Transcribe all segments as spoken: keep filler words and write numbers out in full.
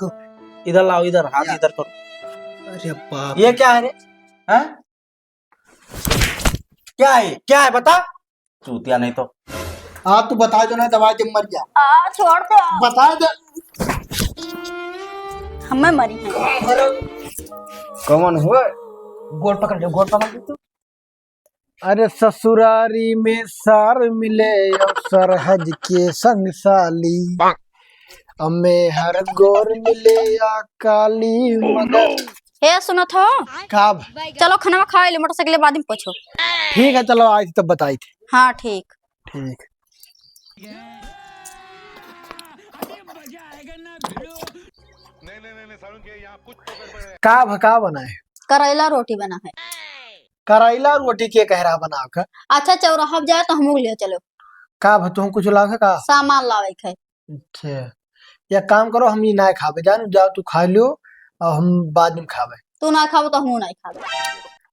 को। इधर लाओ, इधर, हाथ या। इधर करो। अरे बाप ये रे। क्या है रे? हैं? क्या है? क्या है? बता। चूतिया नहीं तो। हाँ, तू बता दो ना, दवा दे, मर जा। आ, छोड़ दो। बता दे। हमें मरी है। कौन हुआ? गोड़ पकड़ ले, गोड़ पकड़ ले तू। अरे ससुरारी में सार मिले और सरहज के संग साली, अम्मे हर गोर मिले या काली मगर। हे सुनत हो? का भ-? चलो खाना खाए ले, मोटरसाइकिल बाद में पूछो। ठीक है, चलो आज तब बताई थे। हाँ ठीक। ठीक। का भ-, का बनाए? करैला रोटी बना है। करैला रोटी के कह रहा बनावे का? अच्छा, चौराहा पे जाए तो हमहू ले चलो। का भ-, तुम कुछ लावे का? सामान लावे के है। अच्छा, या काम करो, हम ई ना खाबे, जान जाओ, तू खा लियो और हम बाद में खाबे। तू ना खाबो तो हमहू ना खाबे।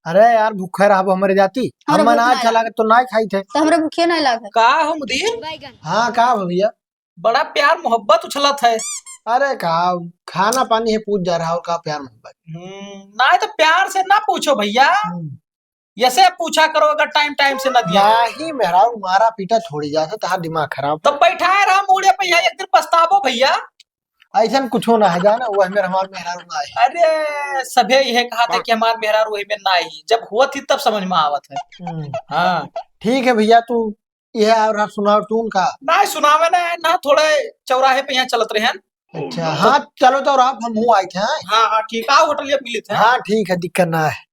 अरे यार, भूखे रहबो हमरे जाती, हमरा हमन भूख आज ना चला लागे। के तो ना खाई थे। तो हमरा भूखे ना लागे। का हो मुदीर? हाँ, का भ-, भैया? बड़ा प्यार मोहब्बत उछलत है। अरे का, खाना पानी है पूछ जा रहा, और का प्यार मोहब्बत? हम्म, ना तो प्यार से ना पूछो भैया, हम्म। ऐसे पूछा करो अगर टाइम टाइम से ना दिया। नाही मेहरारू मारा पीटा थोड़ी जात है, तहार दिमाग खराब। तब बैठाए रहा मूड़े पे, यहाँ एक दिन पछताबो भैया। ऐसन कुछो ना है, जाना, वह मेरा हमार मेहरारू ना है। अरे सभे यह कहा था कि हमार मेहरारू वही में ना ही, जब हुआ थी तब समझ में आवत है। हम्म। हाँ। ठीक है भैया, तू यह और आप सुनाओ, तू उनका। ना सुनावे ना, ना थोड़े चौराहे पे यहाँ चलत रहे हैं। अच्छा, हाँ, चलो तो और आप, हम हूँ आए थे। हाँ, हाँ, ठीक, आओ होटल ये मिलित है। हाँ, ठीक है, दिक्कत ना है।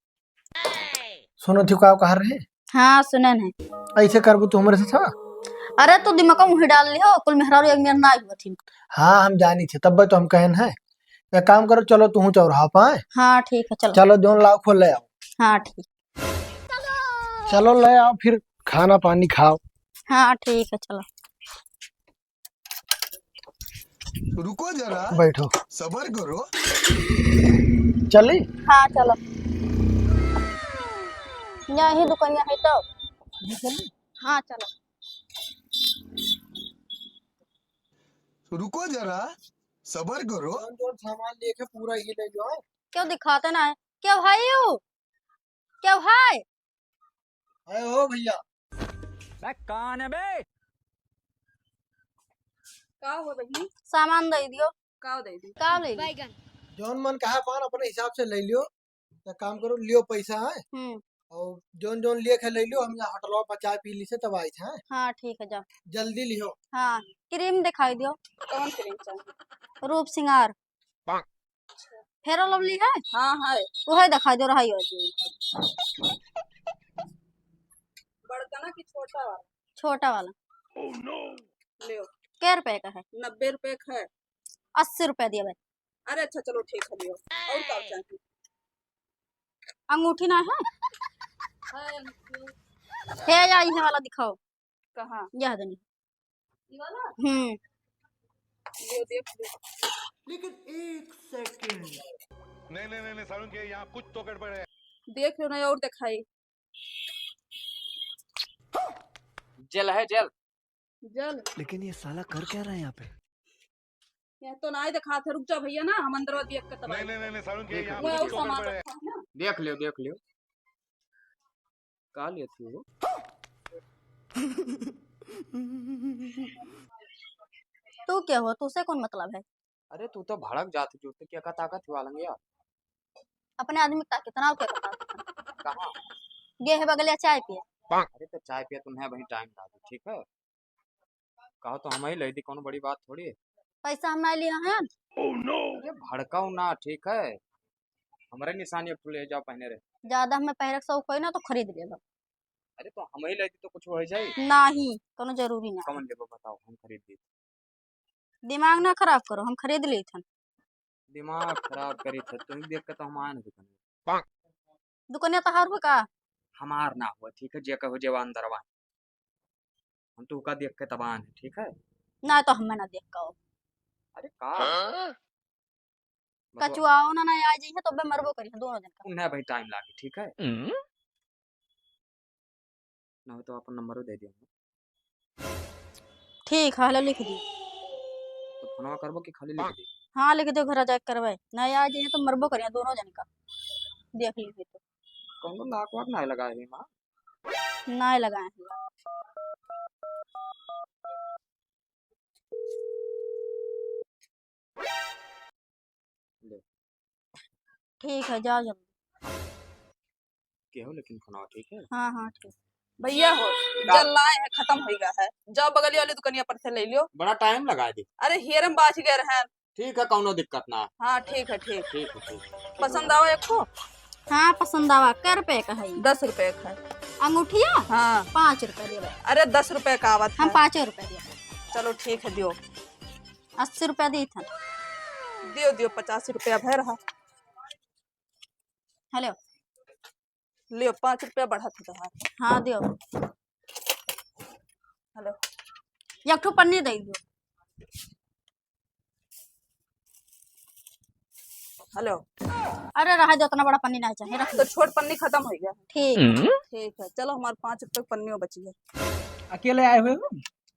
सुनो थी का कह रहे? हाँ, सुनन है। ऐसे करबू तू हमरे से था? अरे, तू दिमाग में उही डाल लियो, कुल मेहरारू एक मेर ना हुआ थी। हाँ, हम जानी थे, तब तो हम कहन है। एक काम करो, चलो तू चौराहा पाए। हाँ, ठीक है, चलो। चलो, जोन लाओ खोल ले आओ। हाँ, ठीक। चलो ले आओ, फिर खाना पानी खाओ। हाँ, ठीक है, चलो। रुको जरा, बैठो। सबर करो। चली? हाँ, चलो। यही दुकानिया है तो। ये चली? हाँ, चलो। रुको जरा, सबर करो। जोन जोन सामान लेके पूरा ही ले जाओ। क्यों दिखाते ना है? क्यों भाई हो? क्यों है? है हो भैया। बे कौन है बे? का हो बहिनी? सामान दे दियो। का दे दी? का ले ली? बैगन। जौन मन कहा पान अपने हिसाब से ले लियो। तो काम करो, लियो पैसा है। हम्म। और जौन जौन लिए के ले लियो, हम यहाँ होटलवा पर चाय पी ली से तब आई थे। हाँ, ठीक है, जाओ। जल्दी लियो। हाँ, क्रीम दिखाई दियो। कौन क्रीम चाहिए? रूप सिंगार। Fair and Lovely है? हाँ, है। वही दिखाई दे रहा है। बड़का ना कि छोटा वाला? छोटा वाला। ले। कै रुपए का है? नब्बे रुपए का है। अस्सी रुपए दिया भाई। अरे अच्छा, चलो ठीक है, लियो। और का चाहिए? अंगूठी ना है? है अंगूठी। हे, या इहे वाला दिखाओ। कहाँ? यह देनी। ये वाला? हम्म। ये देख लो। लेकिन एक सेकंड। नहीं, नहीं, नहीं, नहीं, सारुण के यहाँ कुछ तो गड़बड़ है। देख लो ना, और दिखाई। जेल है, जेल। जेल? लेकिन ये साला कर क्या रहा है यहाँ पे? यह तो ना ही दिखात है, रुक जा भैया ना, हम अंदर देख के तब नहीं, आई। नहीं, नहीं, नहीं, सारुण के देख यहाँ लो। कुछ तो गड़बड़ है। देख लियो, देख लियो। का लेत हो? तू क्या हो? तुझसे कौन मतलब है? अरे, तू तो भड़क जात हो, तो क्या का ताकत हुआ लंगिया? अपने आदमी का कितना हो, क्या पता? कहाँ? ये है बगलिया चाय पिया। अरे, तो चाय पिया, तुम्हें वहीं टाइम लागे, ठीक है? कहो तो हम ही ले दी, कौनो बड़ी बात थोड़ी है। पैसा हम नहीं लिया है। अरे भड़काओ ना, ठीक है? हमरे निशानी एक ठो ले जाओ पहने रहे। ज्यादा हमें पहरे के शौक होई ना तो खरीद लेबा। अरे तो हम ही ले दी तो कुछ हो जाई? नहीं, कोनो जरूरी ना। कौन लेबो बताओ, हम खरीद दी। दिमाग ना खराब करो, हम खरीद ली थन। दिमाग खराब करी थे, तुम देख के तो हम आए ना दुकान। दुकानिया तहार हो का? हमार ना हो, ठीक है, जे कहो जेवा अंदरवा। हम तो का देख के तबान है, ठीक है? ना तो हमें ना देख के आओ। अरे का? हाँ? मतलब कचुआओ ना, ना आ जाइए तो बे मरबो करी दोनों जन का। उन्हें भाई टाइम लागे, ठीक है? हम्म? ना हो तो अपन नंबरो दे दियो। ठीक है, हेलो लिख दी। तो फोनवा करबो कि खाली लिख दी? हाँ, लिख दियो, घर जाके करवाए। नहीं आ जाइए तो मरबो करिए दोनों जन का। देख लीजिए तो। कौनो lock वाक नाहीं लगाए है माँ? नाहीं लगाए हैं। ले। ठीक है, जाओ जल्दी। केहू लेकिन फोनवा, ठीक है? हाँ, हाँ, ठीक। भैया हो, का? जल लाए हैं, खतम होइ गया है। जाओ बगली वाली दुकनिया पर से ले लियो। बड़ा time लगा दी। अरे, हेरम बाच गए रहन। ठीक है, कौनो दिक्कत ना। हाँ, ठीक है, ठीक। ठीक है, ठीक। पसंद आवा एको? हाँ, पसंद आवा। कै रुपए का है? दस रुपए का है। अंगूठिया? हाँ। पाँच रुपए देवे। अरे, दस रुपए का आवत हम है। पाँचे रुपए देवे। चलो, ठीक है, दियो। अस्सी रुपया दी था। दियो, दियो, पचास रुपया भय रहा। हेलो। लियो, पाँच रुपया बढ़त है तोहार। हाँ, दियो। हेलो। एक ठो पन्नी दे दियो। हेलो। अरे, रहा दो, इतना बड़ा पन्नी नहीं चाहिए, रख तो लो। छोट पन्नी खतम होइ गया। ठीक। हम्म। ठीक है, चलो, हमारे पाँच रुपये की पन्नी बची है। अकेले आए हुए हो?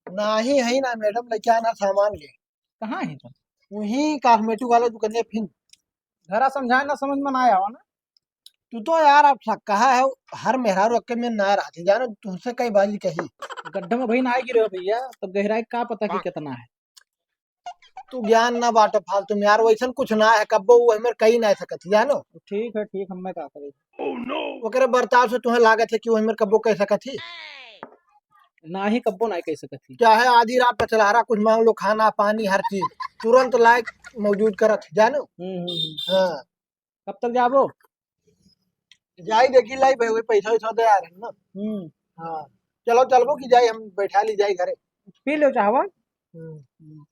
नाही है ना मैडम, लेके आना सामान ले। कहाँ है तो? वही कॉस्मेटिक वाला दुकान है फिर। घरा समझाए ना, समझ में ना आवा ना। तू तो यार अब शक कहा है, हर मेहरारू अक्के में ना रहती, जानो तुमसे कई बाजी कही। गड्ढा में भाई ना गिरे हो भैया, तो गहराई का पता कि कितना है। तू ज्ञान ना बांटे फालतू में यार, वैसन कुछ ना है, कब्बो वो हमें कही ना सकत ही, जानो। ठीक है, ठीक, हम मैं का करे। ओकरे बर्ताव से तुम्हें लागत है कि वो हमें कब्बो कह सकत ही। ना ही कब्बो ना कह सकत ही। चाहे आधी रात पचलहरा कुछ मांग लो, खाना पानी हर चीज तुरंत लायक मौजूद करत है, जानो। हम्म, हम्म, हम्म। हाँ। कब तक जाबो? जाई देखी लाई भाई, वही पैसा वैसा दे आ रहे हैं ना। हम्म। हाँ। चलो चलबो कि जाई, हम बैठा ली जाई घरे। पी लो चाहवा। हम्म।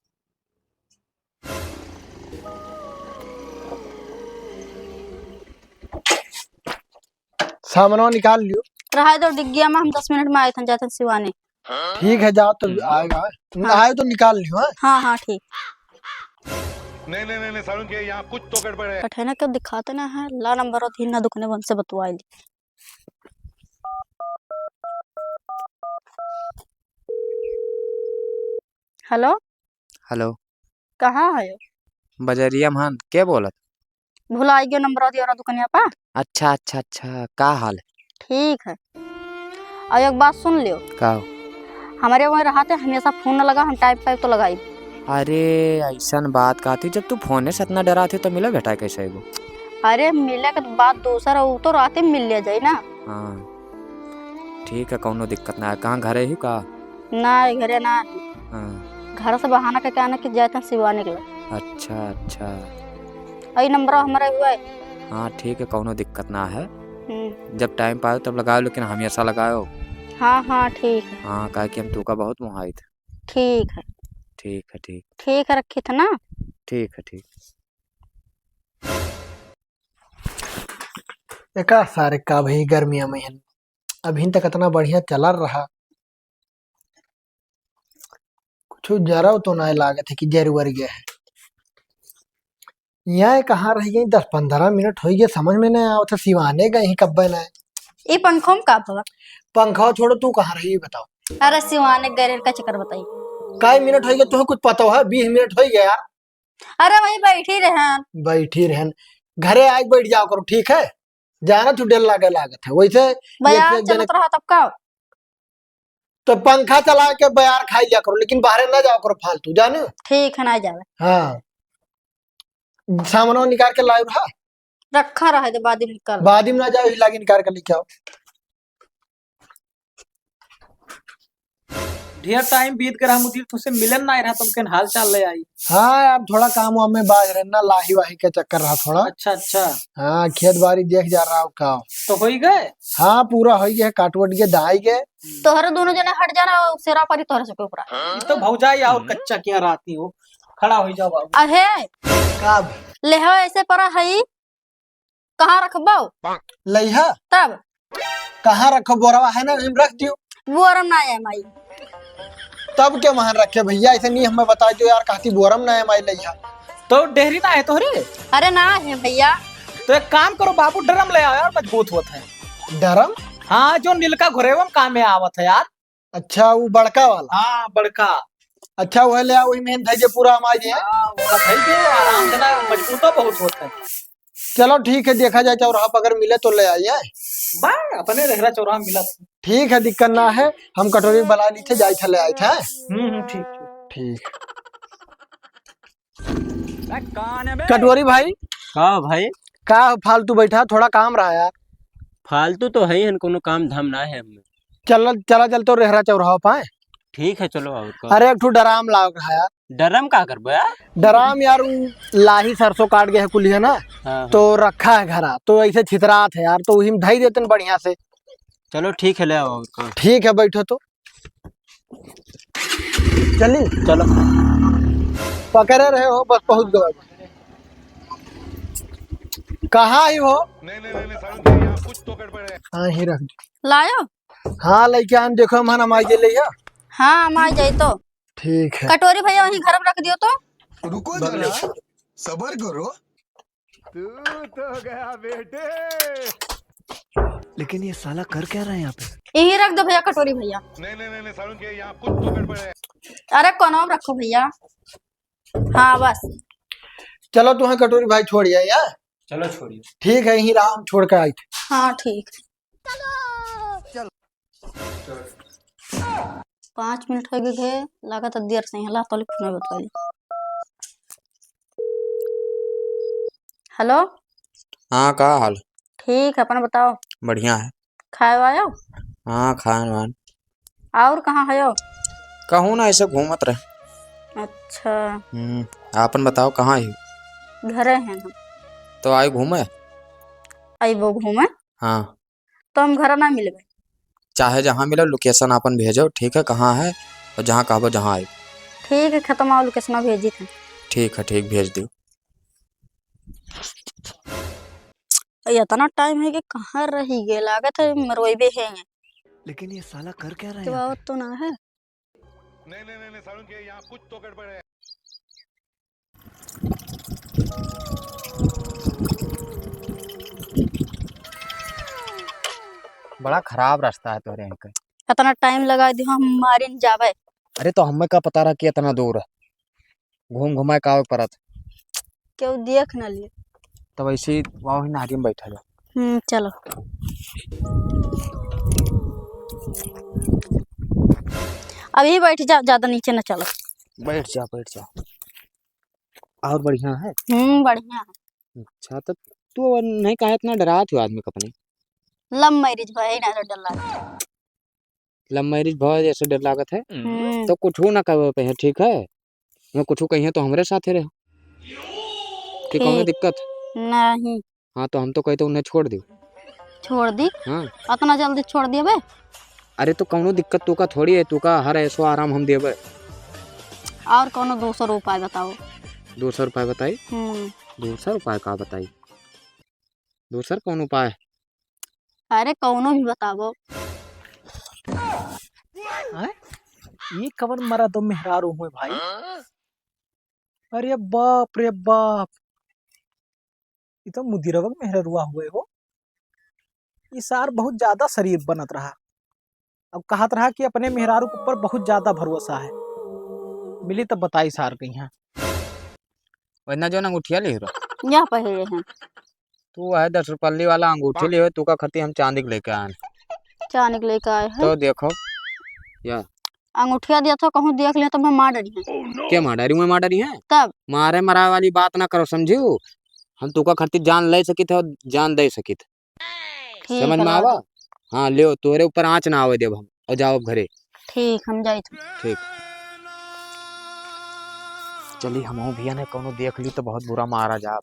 सामानवा निकाल लियो। रहा दो डिग्गिया में, हम दस मिनट में आए थे, जाते हैं सिवाने। ठीक है, जाओ तो हम्म। आएगा। हाँ। आए तो निकाल लियो, हाँ? हाँ, हाँ, ठीक। नहीं, नहीं, नहीं, नहीं, सारुण के यहाँ कुछ तो गड़बड़ है। कठे ना क्यों दिखाते ना है, ला नंबर और तीन ना दुकाने बंद से बतवाई ली। हेलो। हेलो। कहाँ है? बजरिया में हन, के बोलत? भुलाई गयो नंबर दियो रहा दुकनिया पा। अच्छा, अच्छा, अच्छा, का हाल है? ठीक है। और एक बात सुन लियो। का हो? हमारे वहीं रहते हमेशा फोन न लगा, हम टाइम पे तो लगाई। अरे, ऐसन बात का थी, जब तू फोने से इतना डरा थी तो मिले भेटा कैसे एगो? अरे, मिले के तो बात दूसर है, वो तो रात में मिल लिया जाए ना। हाँ, ठीक है, कौनो दिक्कत ना है। कहाँ घरे ही का? ना, घरे ना है। हाँ। घर से बहाना करके आना कि जाते हैं सिवाने के लिए। अच्छा, अच्छा। अई नंबर हमारा हुआ है। हाँ, ठीक है, कौनो दिक्कत ना है। हम्म। जब टाइम पाओ तब लगाओ, लेकिन हमेशा लगाओ। हाँ, हाँ, ठीक है। हाँ, काहे कि हम तुका बहुत मोहाइत। ठीक है। ठीक है, ठीक। ठीक है, रखी था ना? ठीक है, ठीक। एका सारे का भाई गर्मिया में है। अभी तक इतना बढ़िया चलल रहा, कुछ जरव तो नाय लागत है कि जर वर गया है। यहाँ कहाँ रह गई, दस पन्द्रह मिनट हो गए, समझ में नहीं आवत है, सिवाने गए ही कब्बे ना। ई पंखो में का भवा? पंखा छोड़ो, तू कहाँ रही बताओ? अरे सिवाने गए का चक्कर बताई। कई मिनट हो गए, तुम्हें कुछ पता है? बीस मिनट हो गया यार। अरे वही बैठी रहन। बैठी रहन, घरे आके बैठ जाओ करो, ठीक है? जाना तू डर लागे लागत है, वैसे बयार एक जने चलत रहा तब का? तो पंखा चला के बयार खाई जा करो, लेकिन बाहरे ना जाओ करो फालतू, जाने? ठीक है, ना जावे। हाँ, सामानवा निकाल के लाए रहा। रखा रहे तो बाद में निकाल। बाद में ना जाओ, हिला के निकाल के लेके आओ। ढेर टाइम बीत गया, हम उधर तुमसे मिलन ना रहा, तुमके हाल चाल ले आई। हाँ यार, थोड़ा काम वाम में बाज रहे ना, लाही वाही के चक्कर रहा थोड़ा। अच्छा, अच्छा। हाँ, खेत बाड़ी देख जा रहा हूँ का। तो होई गए? हाँ, पूरा होई गए, काट वट के दाई गए। तोहरे दोनों जने हट जाना, सेरा परी तोहरे से के ऊपरा। ये तो भौजाई और हम्म। कच्चा क्या रहती हो, खड़ा हो जाओ बाबू। अहे, कब? लेहो ऐसे परा है, कहाँ रखबो? लइहा? तब? कहाँ रखो? बोरवा है ना, हम रख दियो। बोरम ना है माई। तब के वहाँ रखे भैया, ऐसे नहीं हमें बता दो यार, कहती बोरम ना है माई लइहा। तो डेहरी ना है तोहरे? अरे ना है भैया। तो एक काम करो बाबू, ड्रम ले आओ यार, मजबूत होत है। ड्रम? हाँ, जो नीलका घुरेवम काम में आवत है यार। अच्छा, वो बड़का वाला? हाँ, बड़का। अच्छा, वह ले आओ, वही में धइजे पूरा हमारे लिए। हाँ, वो धइजे, आराम से ना, मजबूत तो बहुत होत है। चलो ठीक है, देखा जाए चौराहा पर अगर मिले तो ले आइए। बा, अपने रेहरा चौराहा मिला था। ठीक है, दिक्कत ना है, हम कटोरी बना ली थे, जाए थे ले आए थे। हम्म, हम्म, ठीक, ठीक। ठीक। कटोरी भाई। का भाई? का फालतू बैठा, थोड़ा काम रहा यार। फालतू तो है ही हन, कोनो काम धाम ना है हमें। चल, चला चल तो रेहरा चौराहा पाए। ठीक है, चलो, और का। अरे, एक ठो ड्राम लाग रहा यार। ड्राम का करबो यार? ड्राम यार, उ लाही सरसों काट गए है कुलिया ना, हाँ, हाँ। तो रखा है घरा, तो ऐसे छितरात है यार, तो वही में धई देते न बढ़िया से। चलो, ठीक है, ले आओ, और का। ठीक है, बैठो तो। चली? चलो। पकड़े रहे हो, बस पहुँच गए। कहाँ ही हो? नहीं, नहीं, नहीं, नहीं, सारुण के यहाँ कुछ तो गड़बड़ है। हाँ, ही रख दे। लायो? हाँ, लइके आन, देखो, हम हमारे के लिए। हाँ, हम आ जाए तो। ठीक है। कटोरी भैया वहीं घर में रख दियो तो। रुको जरा, सबर करो। तू तो गया बेटे। लेकिन ये साला कर क्या रहा है यहाँ पे? यहीं रख दो भैया, कटोरी भैया। नहीं, नहीं, नहीं, नहीं, सारुण के यहाँ कुछ तो गड़बड़ है। अरे, कोनो में रखो भैया। हाँ, बस। चलो, तुम्हें कटोरी भाई छोड़ आया। चलो, छोड़िए। ठीक है, यहीं रहा, हम छोड़ के आए थे। हाँ, ठीक। पाँच मिनट हो गए, लागत है देर से ही हला, तो फोन बतवाई। हेलो। हाँ, का हाल? ठीक है, अपन बताओ। बढ़िया है। खाए वायो? हाँ, खान वान। और कहाँ हयो? कहूँ ना, ऐसे घूमत रहे। अच्छा। हम्म, आपन बताओ, कहाँ ही? घरे हैं हम। तो आए घूमे? अइबो घूमे? हाँ। तो हम घर ना मिलबे। चाहे जहाँ मिलो, location आपन भेजो, ठीक है, कहाँ है, और जहाँ कहबो, जहाँ आए। ठीक है, खत्म आओ, location भेजी थे। ठीक है, ठीक, भेज दियो। ए, इतना टाइम है कि कहाँ रही गए, लागत है मरवाइबे है। लेकिन ये साला कर क्या रहा है तो यहाँ पे? आवत तो ना है। नहीं, नहीं, नहीं, नहीं, सारुण के यहाँ कुछ तो गड़बड़ है। बड़ा खराब रास्ता है तोहरे यहाँ के। इतना टाइम लगा दियो, हम मारिन जावे। अरे तो हमें का पता रहा कि इतना दूर है, घूम घुमाए का आवे परत। केहू देख ना लिए। तब ऐसे ही वहाँ नहरी में बैठा जाओ। हम्म, चलो। अभी बैठ जा, ज्यादा नीचे ना चलो। बैठ जा, बैठ जा। और बढ़िया है? हम्म, बढ़िया है। अच्छा, तो तू नहीं कहा इतना डरात हो आदमी को अपने? Love marriage भाई, ना डर लगा। Love marriage भवा जैसे डर लागत है, हम्म। तो कुछ ना कहवे पे है, ठीक है? मैं कुछ कहिए तो हमरे साथे रहो। कि कौनो ठीक। दिक्कत? नहीं। हाँ, तो हम तो कहते उन्हें छोड़ दी। छोड़ दी? हाँ। इतना जल्दी छोड़ दिए बे? अरे, तो कौनो दिक्कत तू का थोड़ी है, तू का हर ऐसो आराम हम देबे। और कौनो दूसर उपाय बताओ। दूसर उपाय बताई? हम्म। दूसर उपाय का बताई? दूसर कौन उपाय? अरे, कौनो भी बतावो। हैं? ई कवन मरद मेहरारू हुए भाई? अरे बाप रे बाप, ई तो मुदिरवा के मेहररुआ हुए हो। ई सार बहुत ज्यादा शरीफ बनत रहा। अब कहत रहा कि अपने मेहरारू के ऊपर बहुत ज्यादा भरोसा है। मिली तब बताई सार कहिया। वरना जो ना अंगूठिया ले रहा। यह पहले हैं। तू है दस रुपल्ली वाला अंगूठी ले, तू का खातिर हम चांदी के लेके आए हैं। चांदी के लेके आए हैं। तो देखो, या। अंगूठिया दिया था, कहूँ देख लिया तो मैं मार डरी है। के मार डरी, मैं मार डरी है? तब? मारे मराए वाली बात ना करो, समझियो? हम तू का खातिर जान ले सकित है और जान दे सकित। ठीक समझ है, में आवा? हाँ, लियो, तोहरे ऊपर आँच ना आवे देब हम, और जाओ अब घरे। ठीक, हम जाइत। ठीक। चली, हमहू भैया ने कौनो देख ली तो बहुत बुरा मारा जाब।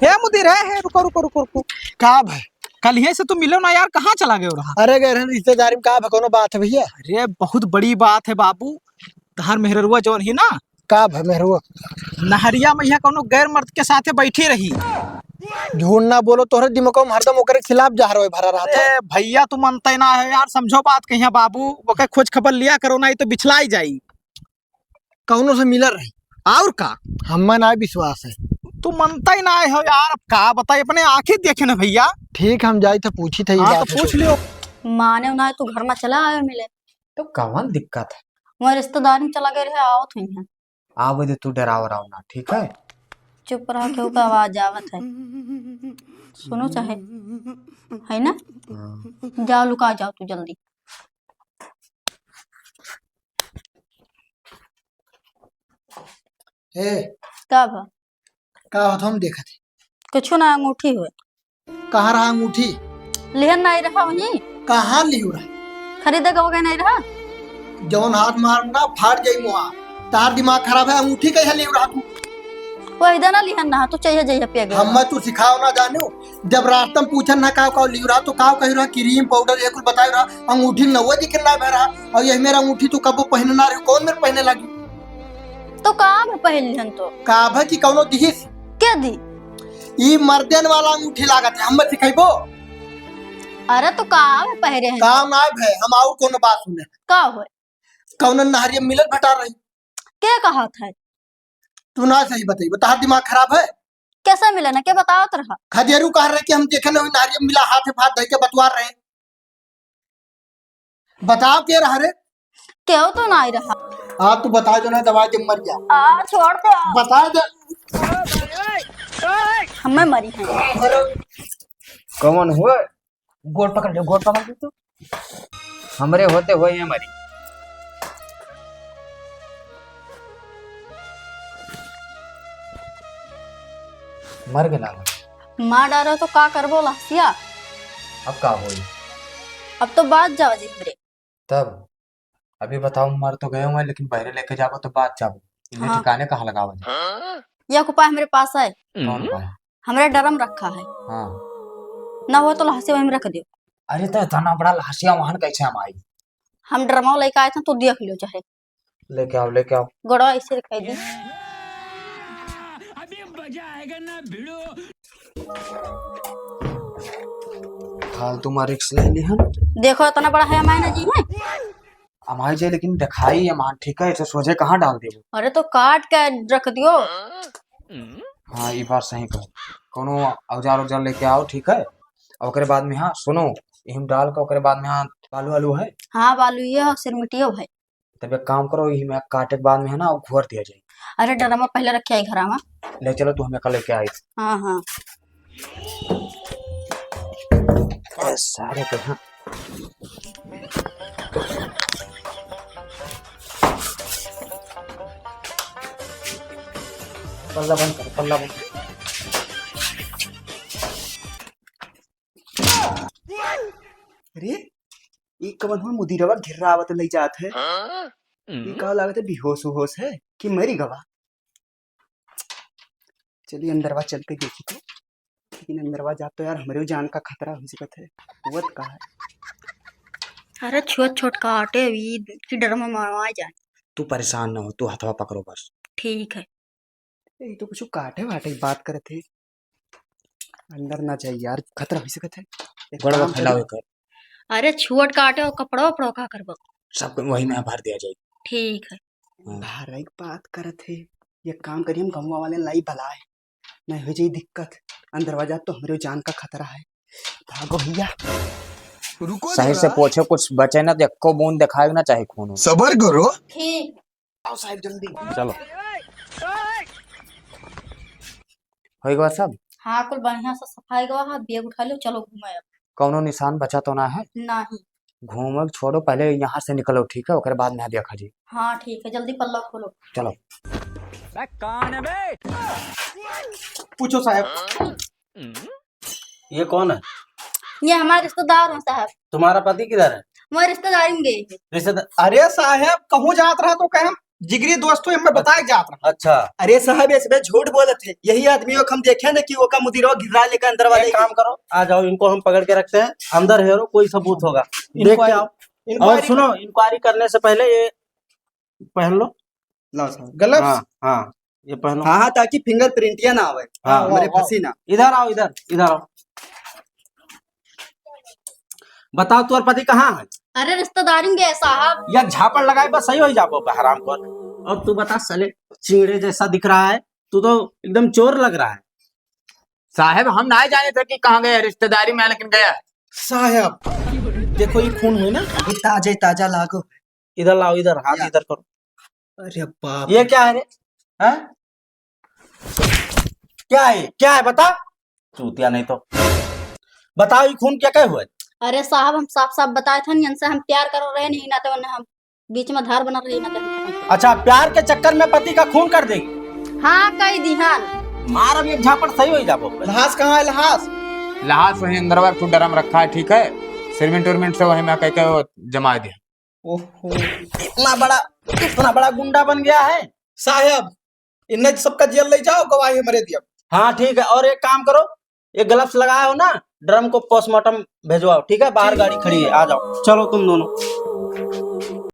हे मुदीर, हे, हे, रुको, रुको, रुको, रुको। का भाई? कल ये से तू मिलो ना यार, कहाँ चला गयो रहा? अरे, गए रहन रिश्तेदारी में, का भाई, कौनो बात है भैया? अरे, बहुत बड़ी बात है बाबू। तहार मेहररुआ जौन ही ना, का भा मेहरुआ? नहरिया में यहाँ कौनो गैर मर्द के साथे बैठी रही। झूठ ना बोलो, तोहरे दिमाग में हरदम ओकरे खिलाफ जहर होए भरा रहत है। अरे भैया, तू मनते ना है यार, समझो बात कहिया बाबू, ओके खोज खबर लिया करो, ना तो बिछलाई जाई। कौनो से मिलल रही। और का? हमें ना विश्वास है। तू मनता ही ना हो यार, अब का बताई, अपने आँखें देखे ना भैया। ठीक, हम जाई थे, पूछी थे, हाँ, तो पूछ लियो। माने ना, तू घर मा चला आयो मिले। तो कवन दिक्कत है? वहाँ रिश्तेदारी में चला गए रहे, आवत हुई है। आवे दे, तू डराव राव ना, ठीक है? चुप रहा, केहू का आवाज आवत है। सुनो चाहे, है ना? हाँ। जाओ, लुका जाओ तू जल्दी। ए, का बा? का होत हम देखत है? कुछ ना, अंगूठी हुए। कहाँ रहा अंगूठी? लिहन नाई रहा वहीं। कहाँ लिहू रहा? खरीदे गवा गए नाई रहा। जौन हाथ मार ना, फाट जाई मुहा। तार दिमाग खराब है, अंगूठी कैसे लिहू रहा तू? वही देना लिहन ना, तू चाहिए जइहे पिया गया। हम तू सिखाओ ना जानू, जब रास्ता में पूछन ना काव काव लिहू रहा, तो काव कही रहा, क्रीम पाउडर ये कुल बताई रहा, अंगूठी नवा दिखे ना भरा, और यही मेरा अंगूठी तू कबो पहने ना रही, कौन मेरे पहने लगी? तो का में पहिर लिहन तो? का भा कि कौनो दिहिस? के दी? ई मर्दन वाला अंगूठी लागत है, हमें सिखाइबो? अरे तो का में पहिरे हैं? काम ना भे, हम आऊ कोनो बात सुने। का होय? कौनो नहरिया मिलल भटा रही। के कहत है? तू ना सही बताइबो, तहार दिमाग खराब है? कैसे मिले ना, के बतावत रहा? खदेरू कह रहे कि हम देखे ना, नहरिया मिला हाथ है, हाथ धइ के बतवार रहे। बताओ के रहा रे? केहू तो नाई रहा। आ, तू बता दो ना, दवा के मर जा। आ, छोड़ दे। बता दे। हमें मरी है। कौन हुआ? गोड़ पकड़ ले, गोड़ पकड़ ले तू। हमरे होते हुए ये मरी। मर गया ना। मार डारो तो का करबो लहसिया? अब का होई? अब तो बात जावा जी हमरे। तब अभी बताओ, मर तो गए हुए, लेकिन बहरे लेके जाबो तो बात जाबो। इन्हें हाँ। ठिकाने कहाँ लगावा जाए? यह उपाय हमरे पास है। कौन उपाय? हमरे ड्रम रखा है। हाँ। ना हो तो लहसी वहीं रख दियो। अरे तो इतना बड़ा लहसिया वहां कैसे हम आई? हम ड्रमो लेके आए थे, तू देख लियो चाहे। लेके आओ, लेके आओ। गोड़वा ऐसे रखाई दी। अभी मजा आएगा ना भिड़ो। फालतू मा रिस्क ले ली हम। देखो, इतना बड़ा है अमाय ना जी है। अमाय जी, लेकिन दिखाई अमान, ठीक है, इसे सोझे कहाँ डाल देबो? अरे तो काट के रख दियो। हाँ, ये बात सही कहो। कोनो औजार औजार लेके आओ, ठीक है? और ओकरे बाद में, हाँ, सुनो, इहम डाल के ओकरे बाद में, हाँ, बालू आलू है? हाँ, बालू ये है, सिरमिटियो है। तब एक काम करो, इही में काटे के बाद में है ना, वो घोर दिया जाए। अरे, ड्रमा पहले रखे आई घरा में। ले चलो, तू हमें कल लेके आई। हाँ, हाँ। ए, सारे के हाँ। पल्ला बंद कर, पल्ला बंद कर। अरे, ई कवन हो मुदिरवा घिर्रावत लई जात है? हाँ? ई का लागत है, बेहोश उहोश है कि मरी गवा? चलिए अंदरवा चल के देखी तो। लेकिन अंदरवा जात तो यार हमरे जान का खतरा हो सकत है। हुआ तो का है? अरे छोट छोट काटे ई की डर में मरवा जाए। तू परेशान न हो, तू हथवा पकड़ो बस। ठीक है। ए, ई तो कुछ काटे वाटे की बात करत है। अंदर ना जाई यार, खतरा हो सकत है। एक गोड़वा काम फैलाओ करी। एकर। अरे छुअट काटे और कपड़ा वपड़ा का करबो? सब वही में भर दिया जाए। ठीक है। हाँ। भरे की बात करत है। एक काम करी, हम गौवा वाले लाई बलाए, नहीं हो जाई दिक्कत। अंदरवा जात तो हमरे जान का खतरा है। भागो भैया। रुको सही से जरा। पोछे, कुछ बचे ना तो एको बूंद दिखाए ना चाहे खून हो। सबर करो। ठीक। आओ साहब, जल्दी। चलो। होई गवा सब? हाँ, कुल बढ़िया से सफाई गवा है, बैग उठा लो, चलो घूमे अब। कौनो निशान बचा तो ना है? नहीं। घूमे छोड़ो, पहले यहाँ से निकलो, ठीक है? ओकरे बाद में देखा जी। हाँ, ठीक है, जल्दी पल्ला खोलो। चलो। बे, कौन है बे? पूछो साहब। ये कौन है? ये हमारे रिश्तेदार हैं साहब। तुम्हारा पति किधर है? वो रिश्तेदारी में गए हैं। रिश्तेदार? अरे साहब, कहूँ जात रहा तो कहे हम जिगरी दोस्त हो, हमें बताए जात रहा। अच्छा। अरे साहब, इसमें झूठ बोलत है। यही आदमी को हम देखे ना कि वो का मुदिरवा घिर्रा लेकर अंदर वाले एक काम करो, आ जाओ, इनको हम पकड़ के रखते हैं, अंदर हेरो, कोई सबूत होगा। देख के आओ। Inquiry, और inquiry सुनो, inquiry करने से पहले ये पहन लो। लाओ साहब, gloves। हाँ, हाँ, ये पहनो। हाँ, हाँ, ताकि fingerprint या ना आवे। हाँ। हमारे फंसी ना। इधर आओ, इधर, इधर आओ। बताओ, तोर पति कहाँ है? अरे, रिश्तेदारी में गए साहब। या झापड़ लगाए, बस सही हो जाबो, हराम कर। और तू बता, साले चिड़े जैसा दिख रहा है, तू तो एकदम चोर लग रहा है। साहब, हम नाहीं जाने थे कि कहाँ गया, रिश्तेदारी में है, लेकिन गया है। साहब, देखो, ये खून हुई ना, अभी ताजा ताजा लागो। इधर लाओ, इधर हाथ या। इधर करो। अरे बाप ये रे। क्या है रे? हैं? क्या है, क्या है बता। चूतिया नहीं तो। बताओ, ये खून क्या क्या हुआ है? अरे साहब, हम साफ साफ बताए थे ना, इनसे हम प्यार कर रहे नहीं ना, तो उन्हें हम बीच में धार बना रही ना, तो हम खत्म कर। अच्छा, प्यार के चक्कर में पति का खून कर देगी? हाँ, कह दिहन। मार, अब एक झापड़ सही हो ही जाबो। लहास कहाँ है, लहास? लहास वहीं अंदरवा एक ठो ड्रम रखा है, ठीक है, सिरमिट उरमिट से वहीं में कह के वो जमा दिया। ओहो, इतना बड़ा, इतना बड़ा गुंडा बन गया है। साहब, इन्हें सबका जेल ले जाओ, गवाही हमरे दिया। हाँ, ठीक है, और एक काम करो, ये ग्लव्स लगाए हो ना, ड्रम को पोस्टमार्टम भेजवाओ, ठीक है? बाहर गाड़ी खड़ी है, आ जाओ। चलो तुम दोनों।